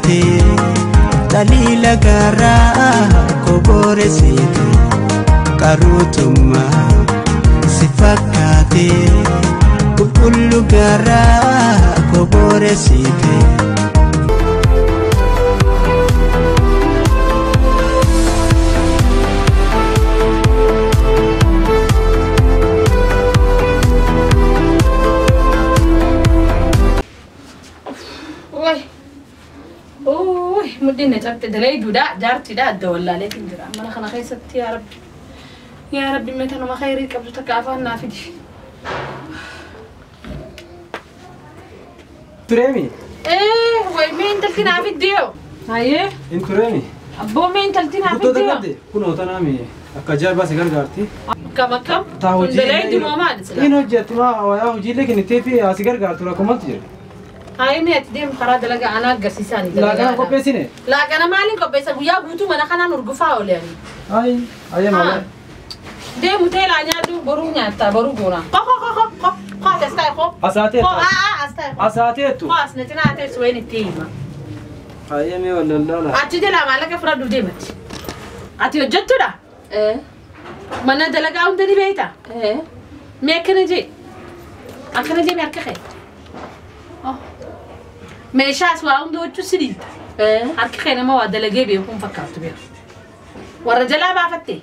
fakkaate Daliila garaa koboreessite qaruutummaa si fakkaate qulqullu garaa koboreessite. Muddiin na cabte dalayduudha jaartiidha adda wallaaleetiin jira mana kana keessatti yaa rabbi yaa rabbi mee tanuma khayrii qabdu takka afaan naa fidi. Tureemi? Way mee intalti naa fiddiyoo. Hayyee. In tureemi? Abboo mee intalti naa Guuttoo fiddiyoo. dadhabde kunoo tanaami akka ajaa'ibaa si gargaarti. Akkam akkam. Taa Kun hojii dalaydu moo maali sila? In hojjetti maa wayaa hojiilee kennitee fi si gargaartu rakkoomatu jira. Hayyee mee ati deemu karaa dalagaa anaa agarsiisaani Laaqana qopheessine? Laaqana maaliin qopheessa guyyaa guutuu mana kanaan urgufaa oole ani. Ayi ayyee malee. Deemu teelaa nyaadhu boruu nyaattaa boruu goona. Ko ko ko ko ko ko as taa'e ko. Asaateettu. Ko aa as taa'e ko. Asaateettu. Ko as na cinaa teessu wayin itti hima. Ayyee mee wallallaala. Achi jalaa maallaqa fudhadhu deemati. Ati hojjettuudha? Mana dalagaa hunda ni beektaa? Mee akkana jee? Akkana jee mee harka kee? Meeshaas waa hunda hojjuu si dhiita. Harki kee nama waa dalagee beekuun fakkaattu beeku. Warra jalaa baafatte?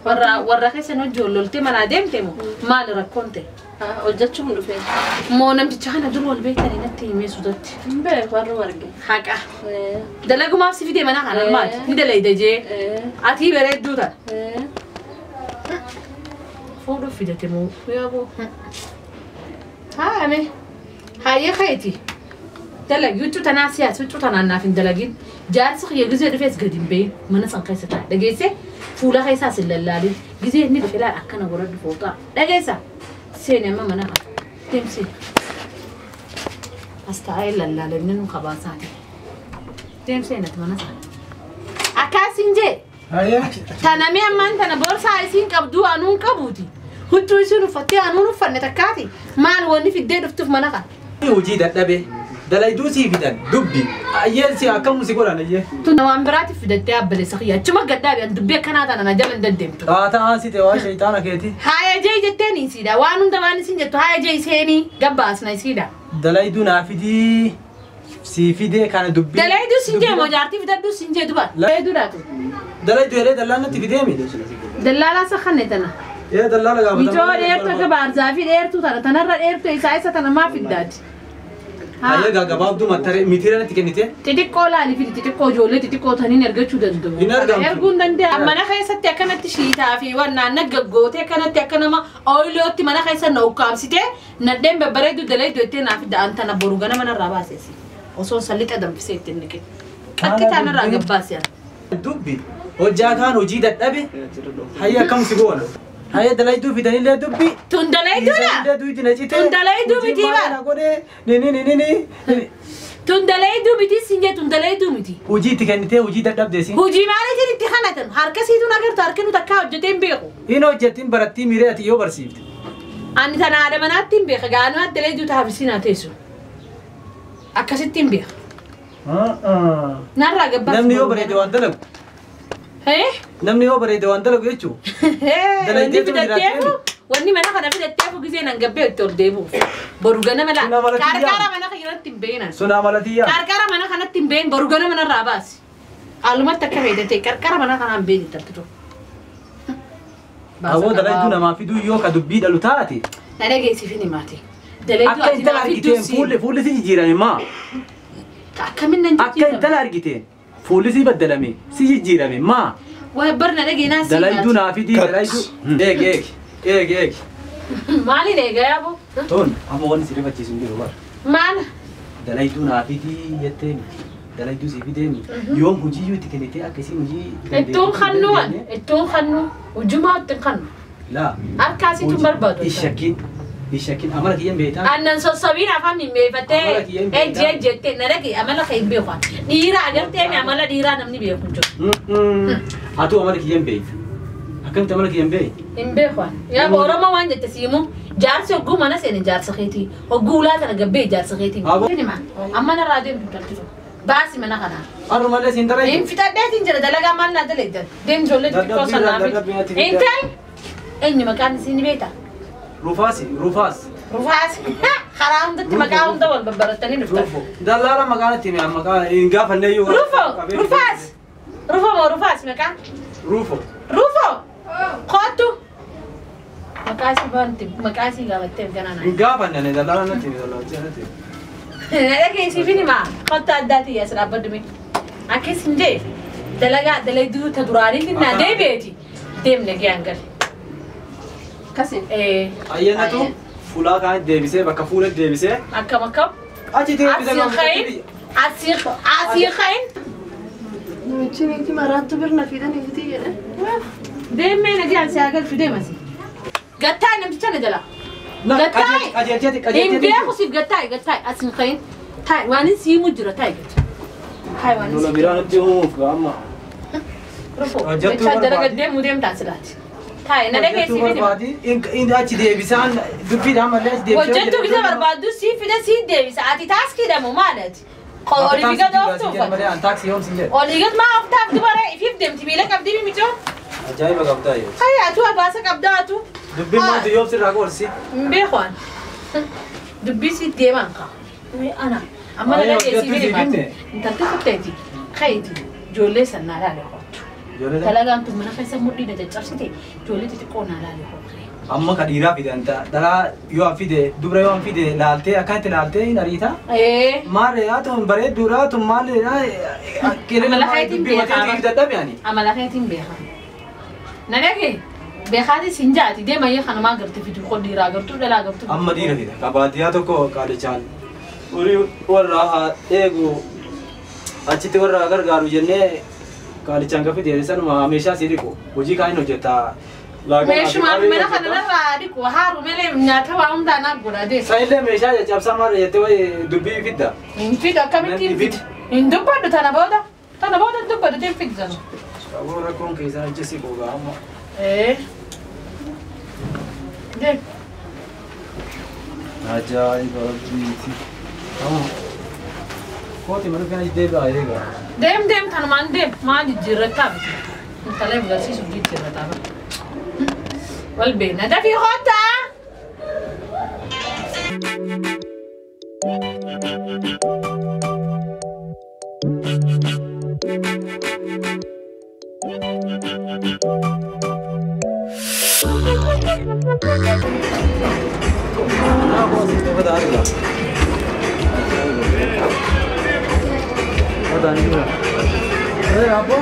Warra warra keessan hojii holloltee manaa deemte moo maali rakkoon ta'e? Hojjechuun dhufe. Moo namticha kana dur wal beektanii natti himee sudatti. Hin beeku warra arge. Haqa. Dalagumaaf si fide mana kana maali? Ni dalayda jee. Ati bareedduu tana. Fuudhuuf fidate moo yaaboo. Haa mee. Hayyee keeti. Dalagi huccuu tanaa siyaas huccuu tanaan naaf hin dalagin. Jaarsi kiyya gizee dhufees gadi hin bahin mana san keessa ta'a. Dhageesse fuula keessaas hin lallaalin. Gizee inni dhufe laal akkana godhadhu fooxaa. Dhageessa seeni amma mana kana. Deemsi. As taa'ee lallaalamni nu qabaasaati. Deemsee natti mana sana. Akkaasiin jee. Ayyee. Tana mee ammaan tana boorsaa isiin qabduu anuun qabuuti. Huccuu isiin uffattee anuun uffanne takkaati. Maal wanni fiddee dhuftuuf mana kana? Hojii dadhabe. Dalayduu sii fidan dubbi. Ayyeen si akkam si godhan ayyee. Tun waan biraatiif fidattee abbaleessa kiyya. Achuma gadhaabi an dubbii akkanaa tana na jala hin deddeemtu. Haa si ta'e waan shayitaana keeti. Haaya jee jetteen isiidha. Waan hunda waan isin jettu haaya jee iseenii gabbaasna isiidha. Dalayduu naa fidii sii fidee kana dubbii. Dalayduu siin jee moo jaartii fidadhuu siin jee duba. Dalayduu dhaatu. Dalayduu jedhee dallaan natti fideemi. Dallaalaa sakkanne tana. Ee dallaala gaafatama. Mijoo dheertuu akka baarzaafii dheertuu tana tanarra dheertuu isaa isa tana maa fiddaati? Hayyee gabaabduu mitiira natti kennite. Xixiqqoo laali fidi xixiqqoo ijoollee xixiqqoo taniin ergachuu danda'u. Hin argamtu. Erguu hin danda'u. Mana keessatti akkanatti shiitaa fi wannaan nagaggootee akkanatti akka nama ooyilootti mana keessa na ukkaamsitee nadheen babbareedduu dalayduu jettee naa fidda an tana boru ganama narraa baaseesi. Osoo sallixa danfisee ittiin niqe. Qaxxitaa narraa gabbaase. Dubbi hojjaa kaan hojii dadhabe hayyee akkam si goona. Hayyee dalayduu fidanillee dubbi. Tun dalayduudha. Ijoollee duuti na cite. Tun dalayduu miti bara. Godhee ni ni ni ni ni. Tun dalayduu miti siin jee tun dalayduu miti. Hojii itti kennitee hojii dadhabdeesi. Hojii maaliitiin itti kanatan harka siitu agartu harki nu takkaa hojjetee hin beeku. Hin hojjettin barattii miiree ati yoo barsiifte. Ani tana haadha manaatti hin beeka gaanuu adda dalayduu taafisii naa teessu. Akkasitti hin beeka. Narraa gabbaas. Namni yoo bareede waan dalagu. Namni yoo bareede waan dalagu jechuun. Wanni fidatteefu wanni mana kana fidatteefu gisee nan gabbee itti ol deebi'uuf. Boru ganama laa. Qarqara mana kanatti hin beeyinan. Sun amalatiyyaa. Qarqara mana kanatti hin beeyin boru ganama narraa baasi. Haalumatti akka fayyadate qarqara mana kanaa hin beeyin taltitu. Awwoo dalayduu namaa fiduu yoo ka dubbii dhalu taate. Na dhageessifin himaati. Dalayduu Akka ati intala naa fidduu argiteen si. fuulli fuulli si jijjiirame maa? Akkamin nan Akka jijjiirame? intala argiteen fuulli si badalame si jijjiirame maa? Waa barna dhageenaa si. Dalayduu naa fidii dalayduu. Eegi eegi eegi eegi. Maaliin eegaa yaaboo? Tun amma wanni si rifachiisu hin jiru bara. Maal? Dalayduu naa fidii jettee miti. Dalayduu si fidee miti. Yoom hojii itti kennitee akka isiin hojii Ittuun kannuu an ittuun kannuu hujumaa ittiin kannu. Laa. Harkaasitu barbaadu. Ishakkiin ishakkiin amala kiyyan beektaa. Annan sossobiin afaan mimmeeffattee Amala kiyya hin beektaa. ejji ejji jettee na dhaqi amala kee hin beeku. Dhiira agartee mi amala dhiiraa namni beeku hin jiru. Atuu amala kiyyan beekta. Akkamitti amala kiyyan beekta? Hin beeku. Yaa Oromoo waan jette siimu jaarsi hogguu mana seene jaarsa keetii hogguu ulaa tana gabbee jaarsa keetii. Aboo. Amma narraa deemtu taltitu. Baasi mana kanaa. Arrumallee siin dalaytu. Hin fixadheetiin jira dalagaa maal naa dalaytan. Deem ijoollee xixiqqoo sanaa fi. Intal eenyu maqaan isii ni beektaa? Rufaasi Rufaas. Rufaas karaa hundatti maqaa hunda wal babbaratanii dhuftan. Rufo. Dallaala maqaan itti hime maqaa hin gaafannee iyyuu. Rufo Rufaas. Rufo moo Rufaas maqaan? Rufo. Rufo. Kottu. Maqaa isii baanti maqaa isii gaafattee ganaa naa. Hin gaafanne dallaala natti hime dallaala natti hime. Dhageessii fi himaa kottu addaati as dhaabbadhu mee. Akkas hin jee dalagaa dalayduu ta duraaniitiin naa deebi'eeti deemne giyaan gale. Kasin. Ayyaanatu fuulaa kaan deebisee bakka fuula deebisee. Akkam akkam. Achi deebisee. Asii kayin asii kayin. Namichi niitii maraattu birna fiidanii fitii jedhe. Deemee nagiyaan si agalchu deemasi. Gattaa'e namticha na jala. Gattaa'e. Qajeelcheeti Hin qajeelcheeti. beeku siif gattaa'e gattaa'e asiin kayin. Taa'e waan hin siimu jira taa'e gatta. Taa'e waan hin Lola siimu. biraa nutti uumuuf amma. Rufo. Hojjettuu Jechaa dalaga barbaadi. deemuu deemtaa silaati. Taa'e na dhageessii fi hima. Inni achi deebisaan dubbiidhaan malee achi deebisee. Hojjettuu bisa barbaaddu sii fide sii deebisa. Ati taaskii dhamu maalati? Olii fi gad ooftuu uffata. Taaksii yoom sin jedhe. Olii gad maa ooftaaf dubara ifiif deemti miila qabdii micoo. Ajaa'iba qabdaa yoo. Hayya atu abaasa qabdaa atu. Dubbiin maaltu yoom sirraa qoorsi? Hin beeku ani. Dubbii sii deemaan kaa. Ana amma na Ayyo, dhageessii fi hojjettuu himaati. siif Intalti kutteeti kayti ijoollee san naa laale kottu. Dalagaan tun mana keessa mudhii na caccabsite ijoollee xixiqqoo naa laale kottu. Amma ka dhiiraa fidan dhalaa yoo an fide dubra yoo an fide laaltee akkanatti laaltee hin ariita. Ee. Maarree haa tun bareedduudha tun maalidha. Amala keetiin Dubbii beekaa. mateetii dadhabe ani. Amala keetiin beekaa. Na dhagee beekaatii siin jaati deema yoo kanumaa garte fidu koo dhiiraa gartuu dhalaa gartuu. Amma dhiira fida. Kabaadiyaa tokko qaalichaan horii warra haa eegu achitti warra haa gargaaru jennee qaalichaan ka fide sanuma meeshaa sii dhiqu hojii kaan hin hojjeta. Meeshumaaf mana kana narraa dhiqu haaru malee nyaata waa hundaa naaf godha deema. Sanillee meeshaa caccabsaa maal jettee wayi dubbii fidda. Hin fidu akkamitti hin fidu. Hin dubbadhu tana booda. Tana booda hin dubbadhu hin fidu sana. Qaboo rakkoon keessaa ajjeessi gogaa amma. Ee. Deem. Ajaa'iba rabbiiti. Amma kooti mana kana deebi'aa eegaa. Deem deem tanumaan deem maa jijjiirrattaa miti. Intala agarsiisuuf jijjiirrataa bara. Wal beekna dafii kottaa. Naa kooti uffata argaa. Uffata ni jira. Ee abbo.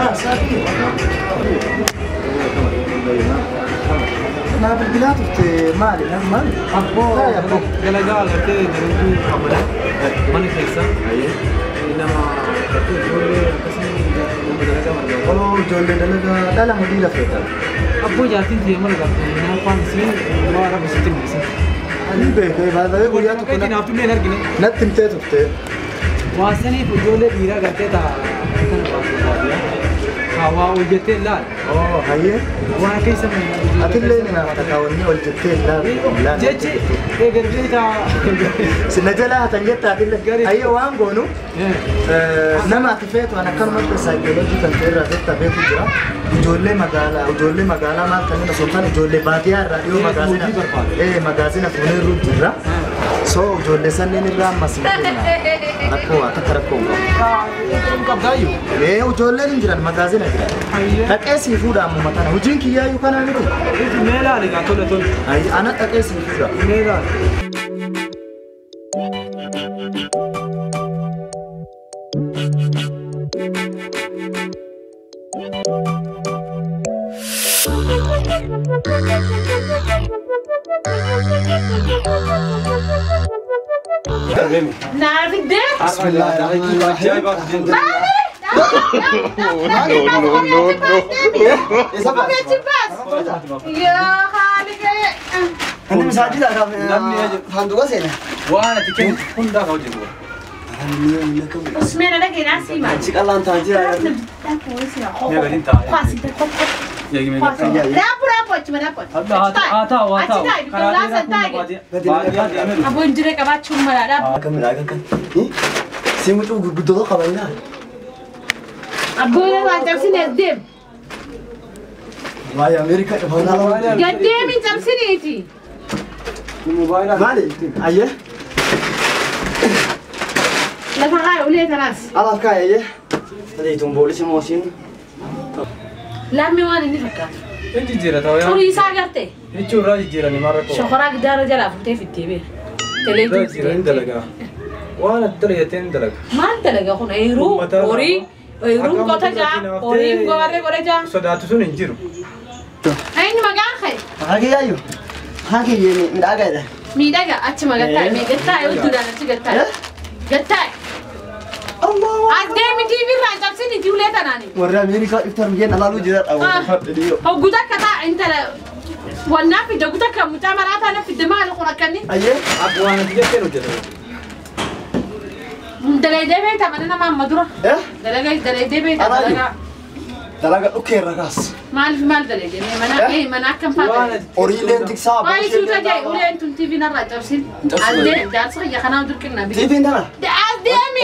Ah, saatii. Naa bilbilaa turte maali? Maali? Abbo dalagaa agartee dalaguu qabna mana keessa nama agartee ijoollee akkasii nama dalagaa barbaadu. Oo, ijoollee dalagaa dhala moo dhiira feeta? Abboo jaartiin tiyya mala qabdi naaffaan isii waa rabbi sitti mul'isa. Ani beekee baay'ee guyyaa tokko Akka naaftu illee hin argine. natti himtee turte. Waasaniif ijoollee dhiiraa gartee ta'a kana baasu baadiyyaa. Haa waa hojjettee laal. Oo, hayyee. Waan keessa Atillee ni naafta kaawwannee ol jettee ilaali. Jechi eegaltee ta'a. Na jalaa hatan jette atillee. Hayyee waan goonu nama ati feetu an akkanumatti saayikooloojii kan ta'e irraa feetta beeku jira. Ijoollee magaalaa maal kanneen osoo hin taane ijoollee baadiyyaa irraa dhiyoo magaazina fuuneerru jirra. So ijoollee sanneen irraa ammas hin kenna. Rakkoo waa takka rakkoo hin qabu. Qabdaayyuu. Ee ijoolleen hin jiran magaazina jira. Dhaqee sii fuudha ammuma tana. Hojiin kiyyaayyuu kanaa miti. Mee laali gaa tole tole. Ana dhaqee sii fuudha. Mee laali. Naa fiddee. Bismillahirrahmanirrahim. No no no no. Kopheechi baas. Yaa haali ga'e. Inni misaajila Namni faanduqa seena. Waan ati kennitu hundaa ka hojjetu. Usmeen dhageenaa sii maali? Achi qallaan ta'a jira. Mee waliin taa'ee. Raappu raappu achuma raappu. Haa ta'u haa ta'u. Karaa dheeraa kun Aboo injiree qabaachuun malaadha. Akkam midhaagan kan. Si mucuu gurguddoota qaban ilaali. Abboo waan cabsine as deem. Waa'ee Ameerikaa dhufan ala. Gad deemi cabsineeti. Maali? Ayyee. Lafa kaaya ulee tanaas. Alaaf kaaya ayyee. Tadee poolisii moosiin. Lammii waan inni fakkaatu. Inni jijjiira ta'u yaa. Xurii isaa agartee? Jechuun irraa jijjiiranii maal rakkoo? Shokoraa gidaara jalaa fuutee fittee beeka. Irraa jijjiiranii dalagaa. Waan ati dalagatee ni dalaga. Maal dalaga kun eeruu horii eeruun qota jaa horiin gobarree godha jaa. Sodaatu sun hin jiru. Eenyu maqaan kee? Maqaa kiyyaayyuu. Maqaa kiyyee miidhagaadha. Miidhaga achuma gattaa'e mee gattaa'e hudduudhaan achi gattaa'e. Gattaa'e. As deemi TV irraa cabsini ijoollee tanaani. Warri Ameerikaa dhuftan biyyeen alaaluu jira dha. Hogguuta akka ta'a intala wannaa fidde hogguuta akka mucaa maraataa na fidde maali kun akkanni. Ayyee. Abbo waan ati jettee hojjeta. Dalaydee beektaa mana nama amma dura. Dalaydee beektaa dalagaa. Dalaga dhukkee irra kaas. Maaliif maal dalaydee mana mana akkam faa dalaydee. Horiileen tiksaa. Waayee suuta jee uleen tun TV narraa cabsin. As deemi jaarsa kiyya kanaa durqinna. TV'n tana. As deemi.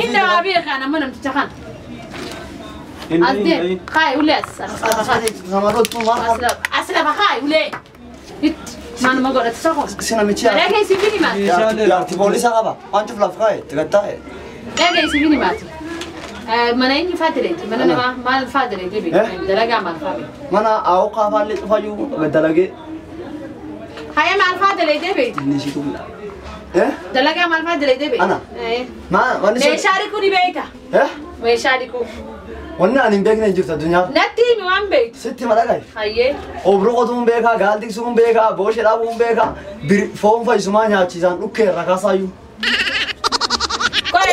Inni waa beekaa nama namticha kana. As deemi kaay ulee as. As lafa kaay ulee. Maanuma godhatu sako. Sinamichi. Dalagaa isin bini maati. Yaarti poolisa qaba. Waan cuf laaf kaa'e tigattaa'e. Dalagaa isin bini maati. Mana eenyu faa dalayti? Mana namaa maal faa dalayti beektu? Dalagaa maal faa beektu? Mana aawuqaa faallee cufayyuu dalagee. Haya maal faa dalaydee beektu? Inni isitu midhaan. Dalagaa maal faa dalaydee beektu? Ana. Maa wanni. Meeshaa dhiquu ni beekta? Meeshaa dhiquu. Wanni ani hin beekne hin jirtu addunyaa. Natti himi waan beektu. Sitti madaqai. Hayyee. Obroo qotuun beekaa, gaal tiksuu beekaa, booshee dhaabuu beekaa, foon fayyisumaa nyaachisaan dhukkee irra kaasaayyuu.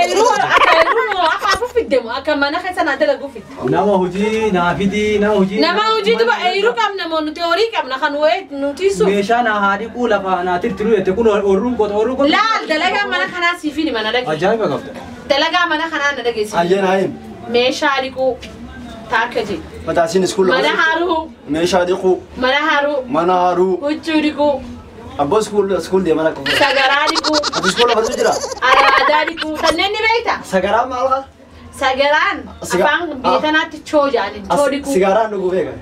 Eeruu akka eeruu akaafuu fidde moo akka mana keessa naa dalaguu fidde. Nama hojii naa fidii nama hojii. Nama hojii duba eeruu qabna moo nuti horii qabna kan wayii nuti suuf. Meeshaa naa haa dhiquu lafa naa tirtiruu jette kun oorruun qota oorruun qota. Laal dalagaa mana kanaa siif himi mana dhagee. Ajaa'iba qabda. Dalagaa mana kanaa na dhageessi. Ayyee naa himi. Meeshaa dhiquu taakka jee. Mataasiin iskuula. Mana haruu. Meeshaa dhiquu. Mana haruu. Mana haruu. Huccuu dhiquu. Abboo iskuula iskuul deeman akka fuula. Sagaraa dhiquu. Ati iskuula baratu jira? Alaadaa dhiquu. Kanneen ni beekta? Sagaraan maal qaba? Sagaraan afaan biyya tanaatti choo jedhani choo dhiquu. Sigaaraan dhuguu beeka.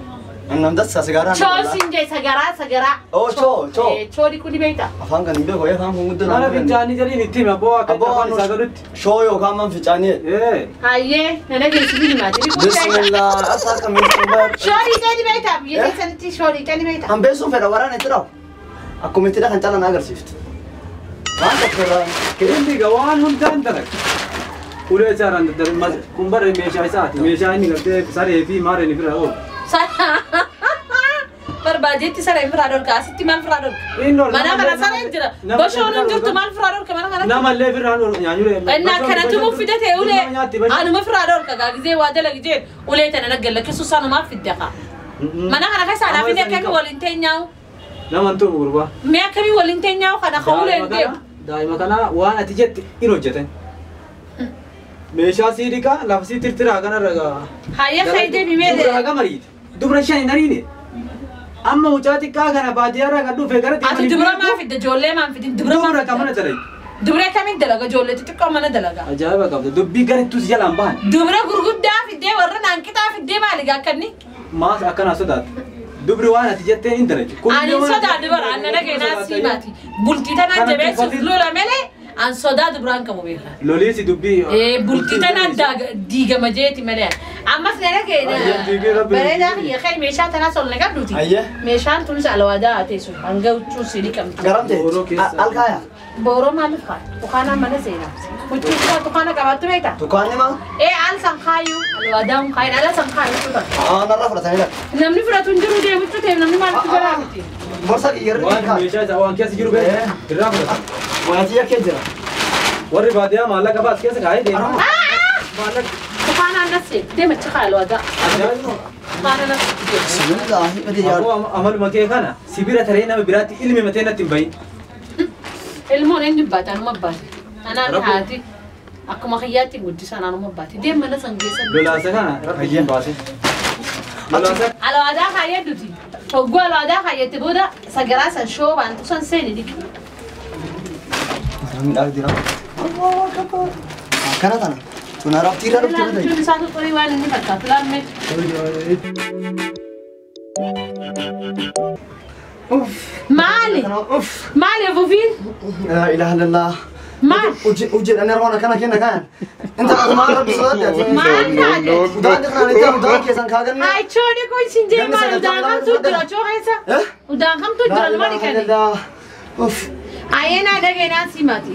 Nam dassa sigaaraan. Choo siin jee sagaraa sagaraa. Oh choo choo. Choo dhiquu ni beekta? Afaan kan hin beeku afaan kun guddina. Mana fincaanii jedhiin itti himi abboo akka afaan isaa galutti. Shoo yookaan man fincaanii. Hayyee na dhageessi ni maati. Bismillah asa akkamiin Shoo dhiqee ni beekta? Biyya keessanitti shoo dhiqee ni beekta? Hambeessuun fedha waraana itti dhawu. Akkuma itti kan caalaan agarsiiftu. Waan tokko irraa. Inni egaa waan hundaan dalaga. Ulee isaarraan daddarbu kun barree meeshaa isaati. Meeshaa inni gartee saree fi maareen ofirraa oolu. Barbaadeetti saree ofirraa dhorka. Asitti maal ofirraa dhorka? Mana kana sareen jira. Boshoon hin jirtu maal ofirraa dhorka mana kanatti? Namallee ofirraa dhorka nyaanyulee. Inni akkanatti muuf fidate ulee. Anuma ofirraa dhorka gaa gizee waa dalagi jeen ulee tana naggallakkisuu sanumaaf fidde kaa. Mana kana keessa anaa fide akkamii waliin teenyaa'u? Nama hin tuumu gurbaa. Mee akkamii waliin teenyaa'u kana ka uleen deemu? Daa'ima kana waan ati jette hin hojjetan. Meeshaa sii dhiqaa lafa sii tirtiraa kanarra gaa. Hayyee fayyadee mimee. Dubra hagam ariite? Dubra shan hin ariine. Amma mucaa xiqqaa kana baadiyyaarraa kan dhufe gara Ati dubra maa fidde ijoollee maa fidin dubra maa Dubra kan mana dalage. Dubra kamiin dalaga ijoollee xixiqqoo mana dalaga. Ajaa'iba qabda dubbii garittus jalaan bahan. Dubra gurguddaa fiddee warra naanqixaa fiddee maali gaa akkanni? Maas akkanaa sodaata. Dubri waan ati jettee hin dalage. Ani sodaa dubara anna dhageenaa sii maati. Bultii tanaan jabeessuuf lola malee an sodaa dubraan qabu beeka. Loliisi dubbii. Bultii tanaan diigama jeeti malee. Ammas na dhageena bareedaa kiyya kee meeshaa tanaas ol naqadhuuti. Meeshaan tunis alwaadaa ta'e sun hanga huccuu sii dhiqamtu. Garam ta'e alkaaya. Booroo maaliif kaaya? Tukaanaan mana seenaa. Huccuu isaa tukaana qabaattu beektaa? Tukaanni maal? Al san kaayu alwaadaan kaayin ala san kaayu huccuu tan. Narraa fudhatanii lafa. Namni fudhatu hin jiru deemu huccuu ta'e namni maalitti baraa miti? Borsa kiyyarri Waan meeshaa isaa waan keessa jiru beektaa? Irraa fudhata. Waatii yakkee jira. Warri baadiyyaa maallaqa baas keessa kaa'ee deema. Maallaqa. Tukaanaan nas seenu deema achi kaaya alwaadaa. Tukaana nas deema. Bismillah badii yaadu. Amaluma kee kana sibira taree nama biraatti ilmi matee natti hin bahin. Ilmoon eenyu baate anuma baate. Anaan haati akkuma kiyyaatti guddisa anuma baate. Deem mana san geessan. Lolaasa kana rabbi hin baase. Alwaadaa kaayyadduti. Hogguu alwaadaa kaayyette booda sagaraa san shoobaan tusan seeni dhiqi. Miidhagdina. Akkana tana. Tun arabtii irra dhufte miti. Jechuun isaatu xurii waan inni fakkaatu laammee. Maali? Maali afuufiin? Laa ilaaha illallah. Maal? Hojii dhaan yeroo akkana kenna kaan. Inta maal rabbi sodaate. Maal taate? Udaan dhiqnaan itti udaan keessan kaaganne. Achooni kun isin jee maal udaan kamtu jira achoo keessa? Udaan kamtu jira nama dhiqani? Uff. Ayeenaa dhageenaa simaati.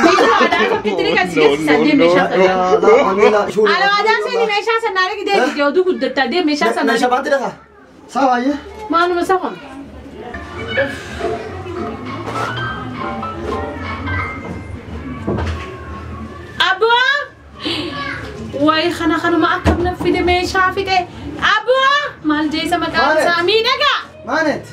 Biittoo aadaa tokkitti ni kan si geessisan deem meeshaa sana. Alwaadaa seeni meeshaa sana argi deebite oduu guddattaa deem meeshaa sana. Meeshaa baanti dhaqa. Saa baay'ee. Maaluma safa? Abbaa! Wayi kana kanuma akkam na fide meeshaa fide. Abbaa! Maal jeesa maqaan isaa miidhagaa? Maanet.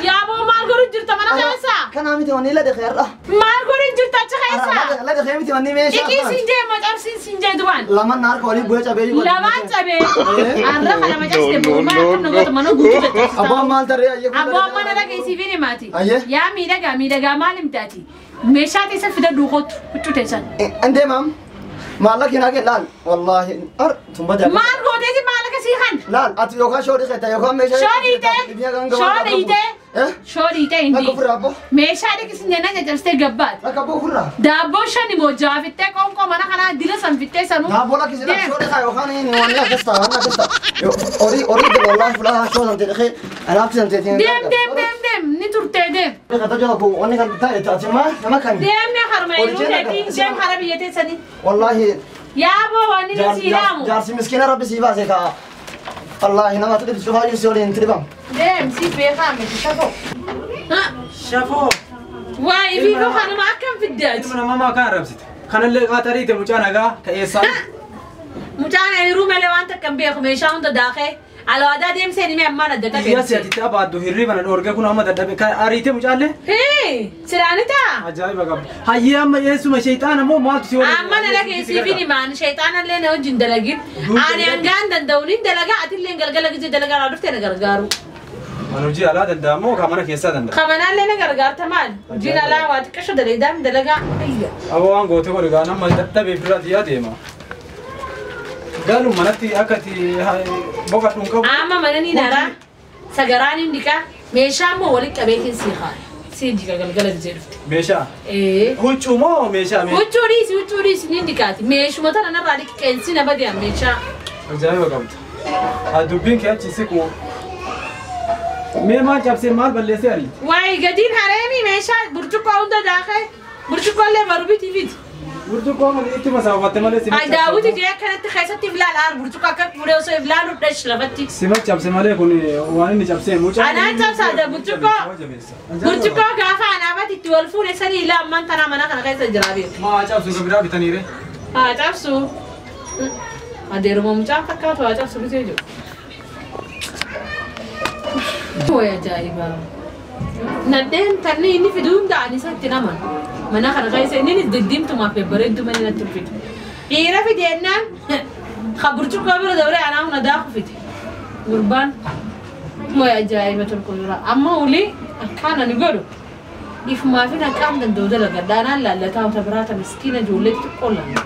Yaaboo maal godhu jirta mana keessa? Kanaa miti wanni la dhaqee har'a. Maal godhu jirta achi keessa? La dhaqee miti wanni meeshaa. Dhiqii siin jee macabsiin siin jee dubaan. Lamaan harka walii bu'ee cabee jiru. Lamaan cabee. Har'a kana macabsite bu'umaa akkam na goota mana guutuu jette. Abbaan maal tarree ayyee. Abbaan mana dhaqee siif hin himaati. Yaa miidhagaa miidhagaa maal himtaati? Meeshaa teessan fida duuqootu huccuu teessan. Indee maam. Maallaqa hin haqe laal. Wallaahi ar tumba jaalladha. Maal gooteeti maallaqa sii kan? Laal ati yookaan shoodii keetta yookaan meeshaa. Shoodii ta'e. Shoodii ta'e hindi. Lakka ofirraa abboo. Meeshaa dhiqisiin jennaan caccabsitee gabbaati. Lakka abboo ofirraa. Daabboo shani moo ja'a fittee qoonqoo mana kanaa dila san fittee sanuu. Daabboo lakkisi lakka shoodii kaa yookaan wanni akkas ta'a wanni akkas ta'a. Horii horii dila wallaahi fulaa shoo san ta'e alaabti san ta'e. Deem deem deem deem ni turtee deem. Kata jala kun wanni kan ta'e ati maa nama kan. Deem mee harma yeroo ta'eeti deem hara biyya teessanii. Wallaahi. Yaaboo wanni ni siidaamu. Jaarsi miskiina rabbi sii baase kaa. Wallaahi nama tudhibsu cufaayyuu si waliin tudhibam. Deem si beekaa miti shafoo. Shafoo. Waa ifiifoo kanuma akkam fiddaati. Ilma namaa kan arrabsite. Kanallee qaatariite mucaa nagaa ta'eessaa. Mucaan ayiruu malee waan takka hin beeku meeshaa hunda daakee alwaadaa deemsee ni ammaan adda qabee. Iyyaa si'atitti abaaddu hirriba na dhoorge kun amma dadhabe kan ariite mucaallee. Hee silaani ta'a. Ajaa'iba qabdi. Hayyee amma eessuma sheexaana moo maaltu si waliin. Amma na dhageessiif hin himaan sheexaanallee na wajjin dalagin. Ani hangaan danda'uun hin dalagaa atillee galgala gizee dalagaa irraa dhuftee na gargaaru. Mana hojii alaa danda'a moo kan mana keessaa danda'a? Kan manaallee na gargaarta maal? Hojiin alaa waa xiqqasho dalagaa dalagaa. Aboo waan goote godhe gaa nama dadhabee bira xiyyaa deema. Galu manatti akka itti boqadhu hin qabu. Amma mana ni nara sagaraan hin dhiqaa meeshaa immoo walitti qabeetiin sii haa sii jiga galgala gisee dhufte. Meeshaa? Ee. Huccuu moo meeshaa? Huccuu dhiisi huccuu dhiisi ni dhiqaati meeshuma tana narraa dhiqi qeensi na badi'an meeshaa. Ajaa'iba qabda. Haa dubbiin kee achi siqu. Mee maal cabsee maal balleessee ariiti? Waayee gadiin hareemi meeshaa burcuqqoo hunda daakee burcuqqoollee barubitii fiti. Burcuqqoo mana itti masaafatte malee sima cabse. Daawwiti jee akkanatti keessatti iflaal aar burcuqqoo akka fuudhee osoo iflaalu dhash lafatti. Sima cabse malee kun waan inni cabsee mucaa. Anaan cabsaadha burcuqqoo. Burcuqqoo gaafa anaafatti itti wal fuudhe sanii ilaa ammaan tanaa mana kana keessa jira beeku. Maa cabsu kan biraa bitaniire? Haa cabsu. Adeeruma mucaan fakkaatu haa cabsu bitee jiru. Way ajaa'iba. Nadheen tanni inni fiduu hunda ani isatti naman. Mana kana keessa inni diddiimtumaaf babbareedduu malee natti hin fidu. Dhiira fide jennaan ka burcuqqoo bira dabree anaa hunda daaku fide. Gurbaan way ajaa'iba tokko jira. Amma ulii akkaan ani godhu ifumaafin akkaan danda'u dalagadha. Anaan laallataa wanta biraata miskiina ijoollee xixiqqoo laalla.